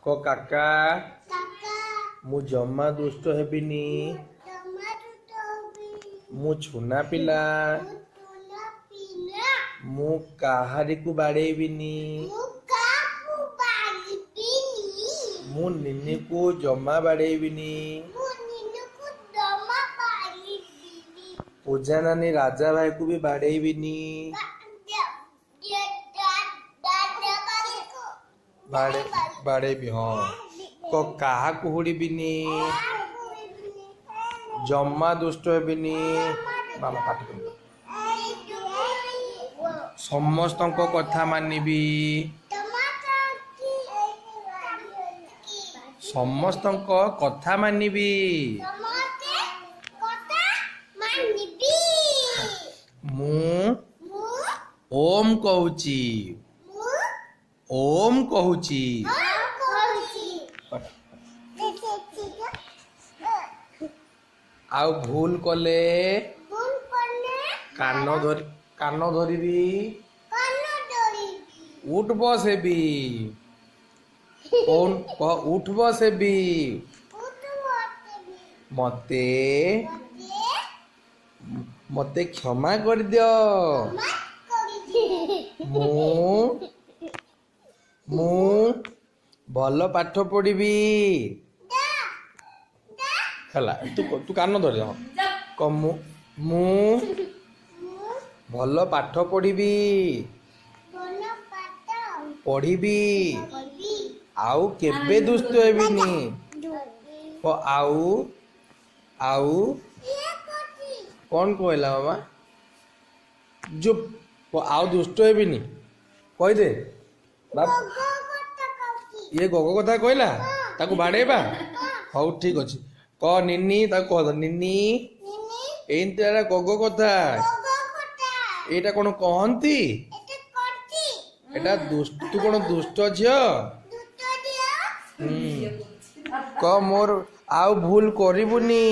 କ କାକା, ମୁଁ ଜମା ଦୁଷ୍ଟ ହେବିନି। ମୁଁ ଛୁନା ପିଲା। ମୁଁ କାହାରିକୁ ବାଡ଼େଇବିନି। ମୁଁ ନିନିକୁ ଜମା ବାଡ଼େଇବିନି। ପୂଜା ନାନୀ, ରାଜା ଭାଇକୁ ବି ବାଡ଼େଇବିନି। ବାଡ଼େ ବାଡ଼େଇବି, ହଁ। କ କାହାକୁ ହୁଡ଼ିବିନି। ଜମା ଦୁଷ୍ଟ ହେବିନି। ମାମା ପାଟି କରିବ। ସମସ୍ତଙ୍କ କଥା ମାନିବି। ସମସ୍ତଙ୍କ କଥା ମାନିବି। ମୁଁ ଓମ୍ କହୁଛି। ଓମ୍ କହୁଛି। ଆଉ ଭୁଲ କଲେ କାନ ଧରି, କାନ ଧରିବି, ଉଠ ବସ ହେବି। କହୁନ, କହ, ଉଠ ବସ ହେବି। ମତେ ମତେ କ୍ଷମା କରିଦିଅ। ମୁଁ ଭଲ ପାଠ ପଢ଼ିବି। ହେଲା, ତୁ କାନ ଧରି, ହଁ, କ। ମୁଁ ଭଲ ପାଠ ପଢ଼ିବି, ପଢ଼ିବି, ଆଉ କେବେ ଦୁଷ୍ଟ ହେବିନି। ଆଉ ଆଉ କ'ଣ କହିଲା ମାମା? ଚୁପ୍। ଆଉ ଦୁଷ୍ଟ ହେବିନି କହିଦେ। ଇଏ ଗଗ କଥା କହିଲା, ତାକୁ ବାଡ଼େଇବା। ହଉ, ଠିକ ଅଛି। କ ନିନି, ତାକୁ କହ ନିନି, ଏମିତି ଗଗ କଥା। ଏଇଟା କ'ଣ କହନ୍ତି? ଏଟା ତୁ କ'ଣ ଦୁଷ୍ଟ ଝିଅ? କ, ମୋର ଆଉ ଭୁଲ କରିବୁନି।